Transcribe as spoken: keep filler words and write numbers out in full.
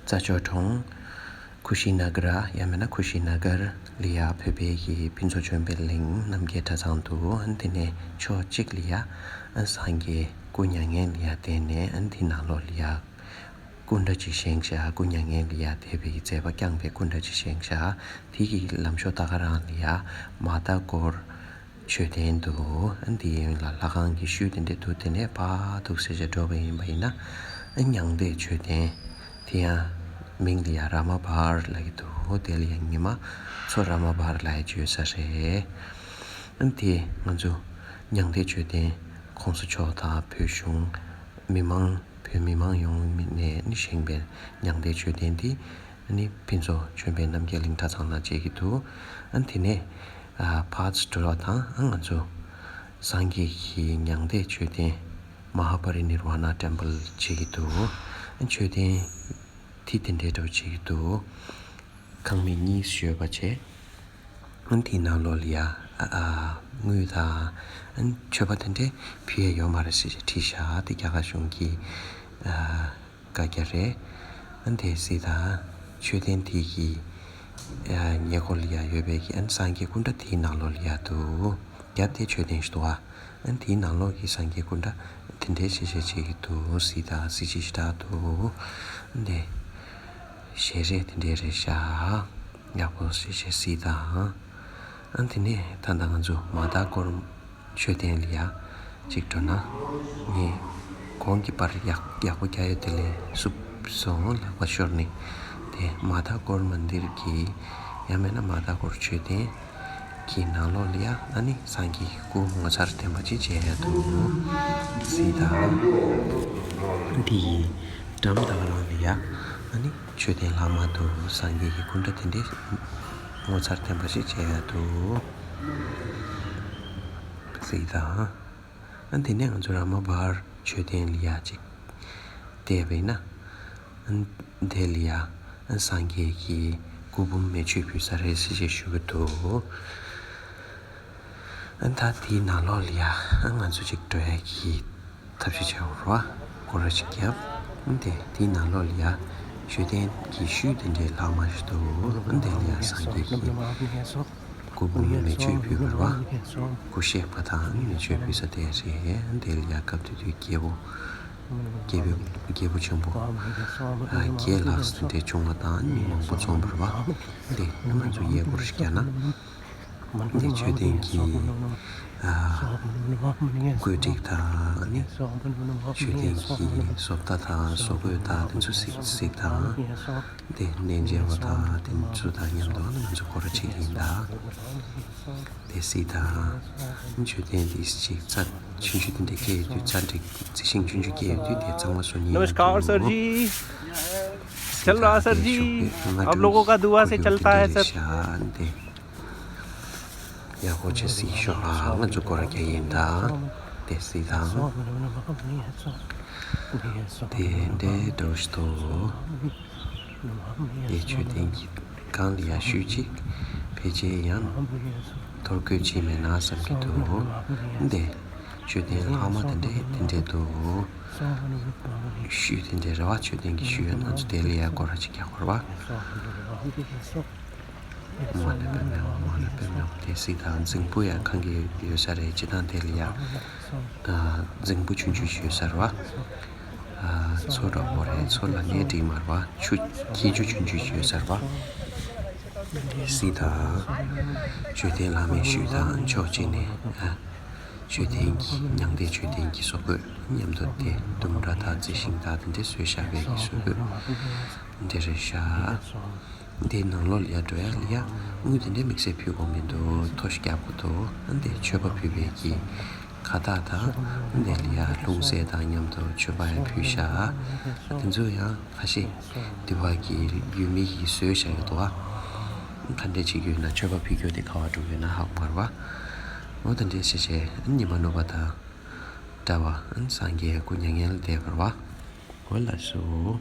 རྩྭ་མཆོག་གྲོང་། ཀུ་ཤི་ན་ག་ར་ཡང་མིན་ན་ཀུ་ཤི་ན་གར་ལ་ཡ་བོད་པའི་གི་ཕུན་ཚོགས་ལྗོན་པའི་གླིང་རྣམ་རྒྱལ་གྲྭ་ཚང་དུ། ཨ་ནི་དེ་ནས་ཕྱོགས་གཅིག་ལ་ཡ་ཨ་སངས་རྒྱས་སྐུ་མྱ་ངན་ལ་ཡ་བསྟན་ནས། ཨ་ནི་དེའི་ནང་ལོགས་ལ་ཡ་སྐུ་འདྲ་ཅིག་བཞེངས་ཤག་སྐུ་མྱ་ངན་ལ་ཡ་དེ་བའི་མཛད་པ་བསྐྱངས་པའི་སྐུ་འདྲ་ཅིག་བཞེངས་ཤག་དེ་གི་ལམ་ཞོར་ད་ག་རང་ལ་ཡ་མ་དྷ་ཀོར་མཆོད་རྟེན་འདུག་ཨ་འདི་ཡིན་ལ་ལྷ་ཁང་གི་ཤུལ་དེ་འདྲ་འདུག་དེ་ནས་ཕར་འདུག་ཟེར་བྱས་འགྲོ་བ་ཡིན་པ་ཡིན་ན། ཨ་མྱང་འདས་མཆོད་རྟེན་དེ་ཡང་མིང་ལ་ཡ་ར་མ་བར་ལབ་ཀྱི་འདུག་དེ་ལ་ཡ་ཉི་མ་མཚོ་ར་མ་བར་ལབ་ཡ་བརྗོད་ས་རེད། ཨ་དེ་ང་ཚོ་མྱང་འདས་མཆོད་རྟེན་ྋགོང་ས་མཆོག་དང་བོད་གཞུང་མི་མང་བོད་མི་མང་ཡོངས་ནས་ནི་བཞེངས་པའི་མྱང་འདས་མཆོད་རྟེན་འདི་ནི་ཕུན་ཚོགས་ལྗོན་པའི་རྣམ་རྒྱལ་གླིང་གྲྭ་ཚང་ནང་མཇལ་གྱི་འདུག་ཨ་དེ་ནས་ཨ་ཕར་འགྲོ་བ་དང་། ཨ་ང་ཚོ་སངས་རྒྱས་ཀྱི་མྱང་འདས་མཆོད་རྟེན་མ་ཧཱ་པ་རི་ནིར་ཝ་ན་ཊེམ་པལ་མཇལ་གྱི་འདུག་ཨ་མཆོད་རྟེན་དེ་དེ་འདྲའི་འདྲ་བོ་མཇལ་གྱི་འདུག་ཁང་མིག་གཉིས་ཡོད་པ་བྱས། ཨ་དེའི་ནང་ལོགས་ལ་ཡ་ཨ་ཨ་དངུལ་དང་ཨ་མཆོད་པ་དེ་འདྲའི་ཕུལ་ཡ་ཡོད་མ་རེད་ཟེར་བྱས་བྲིས་ཤག་དེ་རྒྱ་གར་གཞུང་གི་ཨ་བཀའ་རྒྱ་རེད། ཨ་དེ་གཟིགས་དང་། མཆོད་རྟེན་དེ་གི་ཨ་ཉེ་འཁོར་ལ་ཡ་ཡོད་པའི་གི་ཨ་སངས་རྒྱས་སྐུ་འདྲ་དེའི་ནང་ལོགས་ལ་ཡ་འདུག་རྒྱབ་དེ་མཆོད་རྟེན་ཞིག་འདུག་ཨ། ཨ་དེའི་ནང་ལོགས་ཀྱི་སངས་རྒྱས་སྐུ་འདྲ་དེ་འདྲའི་ཤེས་བྱ་བྱེད་ཀྱི་འདུག་གཟིགས་དང་། གཟི་བརྗིད་ཞེ་དྲག་འདུག་ཨ་དེ་ཞལ་རས་དེ་འདྲའི་རེད་ཤག་ཡག་པོ་ཞེ་བྱས་གཟིགས་དང་། ཨ་དེ་ནས་ད་ལྟ་ང་ཚོ་མ་དྷ་ཀོར་མཆོད་རྟེན་ལ་ཡ་གཅིག་འགྲོ་ན། ངས་གོང་གི་པར་ཡག་ཡག་པོ་རྒྱག་ཡོད། དེ་ལས་བསུབ་སོང་། ལག་པ་ཤོར་ནས། དེ་མ་དྷ་ཀོར་མན་དིར་གྱི་ཡང་མིན་ན་མ་དྷ་ཀོར་མཆོད་རྟེན་གྱི་ནང་ལོགས་ལ་ཡ་ཨ་ནི་སངས་རྒྱས་ཀྱི་སྐུ་ངོ་མཚར་ལྡན་པ་ཅིག་མཇལ་ཡ་འདུག་གཟིགས་དང་། འདི་ཡི་འགྲམ་དང་རང་ལ་ཡ་ཨ་ནི་མཆོད་རྟེན་ལྷག་མ་འདུག་སངས་རྒྱས་ཀྱི་སྐུ་འདྲ་དེ་འདྲའི་ངོ་མཚར་ལྡན་པ་ཞིག་མཇལ་ཡ་འདུག་གཟིགས་དང་། ཨ་དེ་ནས་ང་ཚོ་ར་མ་བར་མཆོད་རྟེན་ལ་ཡ་ཅིག་བལྟས་པ་ཡིན་ན། ཨ་དེ་ལ་ཡ་ཨ་སངས་རྒྱས་ཀྱི་སྐུ་འབུམ་མེ་མཆོད་ཕུལ་ས་རེད་ཟེར་བྱས་ཞུ་གི་འདུག་ཨ་ད་དེའི་ནང་ལོགས་ལ་ཡ་ཨ་ང་ཚོ་ཅིག་འགྲོ་ཡ་གི་ཐབས་ཤེས་བྱ་དགོས་རེད་བ། སྐོར་ར་ཅིག་བརྒྱབ། ཨ་དེ་དེའི་ནང་ལོགས་ལ་ཡ་མཆོད་རྟེན་གྱི་ཤུལ་དེ་འདྲའི་ལྷག་མ་ཞིག་འདུག་ཨ་དེ་ལ་ཡ་སངས་རྒྱས་ཀྱི་སྐུ་འབུམ་མེ་མཆོད་ཕུལ་བ་རེད་བ། སྐུ་གཤེགས་པ་དང་མེ་མཆོད་ཕུལ་ས་དེ་རེད། ཨ་དེ་ལ་ཡ་སྐབས་དེ་དུས་རྒྱལ་པོ་རྒྱལ་པོ་རྒྱལ་པོ་ཆེན་པོ་ཨ་བརྒྱད་ལྷག་ཙམ་དེ་འདྲའི་བྱུང་བ་དང་མི་མང་པོ་འཛོམས་པ་རེད་བ། དེ་ང་ཚོ་ཡས་སྐོར་ཞིག་བརྒྱབ་ན། འདི་མཆོད་རྟེན་གྱི་ཨ་བཀོད་སྒྲིག་དང་ནི། མཆོད་རྟེན་གྱི་བཟོ་ལྟ་དང་བཟོ་བཀོད་དང་དེ་ཚོ་གཟིགས་གཟིགས་དང་། དེ་གནས་མཇལ་བ་དང་དེ་ཚོ་དང་མཉམ་དུ་ང་ཚོ་སྐོར་ར་བྱེད་ཀྱི་ཡིན་ད། དེ་གཟིགས་དང་། མཆོད་རྟེན་འདི་ཅིག་རྩྭ་ཆུང་ཆུང་དེ་འདྲ་སྐྱེས་ཡོད་དུས། རྩྭ་འདི་རྩི་ཤིང་ཆུང་ཆུང་སྐྱེས་ཡོད་དུས་དེ་གཙང་མ་བཟོ་མཁན་ཡིན། नमस्कार सर जी। चल रहा सर जी। आप लोगों का दुआ से चलता है सर। ཡག་པོ་བྱས་གཟིགས་ཤོག་ཨ། ང་ཚོ་སྐོར་ར་རྒྱག་ཡིན་ད། དེ་གཟིགས་དང་། དེ་འདྲའི་འདྲ་བོ་ཞིག་འདུག་དེ་མཆོད་རྟེན་གྱི་སྒང་ལ་ཡ་ཤུལ་ཅིག་ཕལ་ཆེར་ཡང་ཐོ་འགོད་བྱས་མེད་ན་བསམ་གྱི་འདུག་དེ་མཆོད་རྟེན་ལྷག་མ་དེ་འདྲའི་དེ་འདྲའི་འདུག་ཤུལ་དེ་འདྲའི་རེད་བ། མཆོད་རྟེན་གྱི་ཤུལ་ཡང་ང་ཚོ་དེ་ལ་ཡ་སྐོར་ར་ཅིག་རྒྱག་དགོས་རེད་བ། མ་ལ་པེ་མེའོ། མ་ལ་པེ་མེའོ། དེ་གཟིགས་དང་། རྫིང་བུ་ཡང་གང་གི་ཡོད་ས་རེད། སྤྱིར་བཏང་དེ་ལ་ཡ་ཨ་རྫིང་བུ་ཆུང་ཆུང་ཞིག་ཡོད་ས་རེད་བ། ཨ་མཚོ་འདྲ་པོ་རེད། མཚོ་ལབ་ནའི་འགྲིག་མ་རེད་བ། ཆུ་ཁྱི་ཆུ་ཆུང་ཆུང་ཞིག་ཡོད་ས་རེད་བ། དེ་གཟིགས་དང་། མཆོད་རྟེན་ལྷག་མའི་ཤུལ་དང་ཕྱོགས་གཅིག་ནས་ཨ་མཆོད་རྟེན་གྱི་མྱང་འདས་མཆོད་རྟེན་གྱི་བཟོ་བཀོད་མཉམ་དུ། དེ་ལྡུམ་ར་དང་རྩི་ཤིང་དང་དེ་འདྲའི་བཟོས་བཞག་པའི་གི་བཟོ་བཀོད་འདི་རེད་ཤག་དེའི་ནང་ལོགས་ལ་ཡ་འགྲོ་ཡ་ལ་ཡ་དངུལ་དེ་འདྲའི་དམིགས་བསལ་ཕུལ་དགོས་མི་འདུག་ཐོ་ཞིག་རྒྱག་དགོས་འདུག་ཨ་འདི་མཆོད་པ་ཕུལ་བའི་གི་ཁ་བཏགས་དང་། ཨ་འདི་ལ་ཡ་ལྷུང་བཟེད་དང་མཉམ་དུ་མཆོད་པ་ཡང་ཕུལ་ཤག་དེ་ཚོ་ཡང་ཁ་ཤས་འདི་བ་གི་ཡུལ་མི་གིས་བཟོས་བཞག་ཡོད་འདུག་ཨ། ག་འདྲས་བྱེད་ཀྱི་ཡོད་ན། མཆོད་པ་ཕུལ་རྒྱུ་དེ་ག་བ་འགྲོ་གི་ཡོད་ན་ཧ་གོ་མ་རེད་བ། འོ་དེ་འདྲས་བྱས་བྱས་ཉི་མ་ནུབ་པ་དང་འདྲ་བ། སངས་རྒྱས་སྐུ་མྱ་ངན་ལས་འདས་པ་རེད་བ། འོ་ལགས་སོ།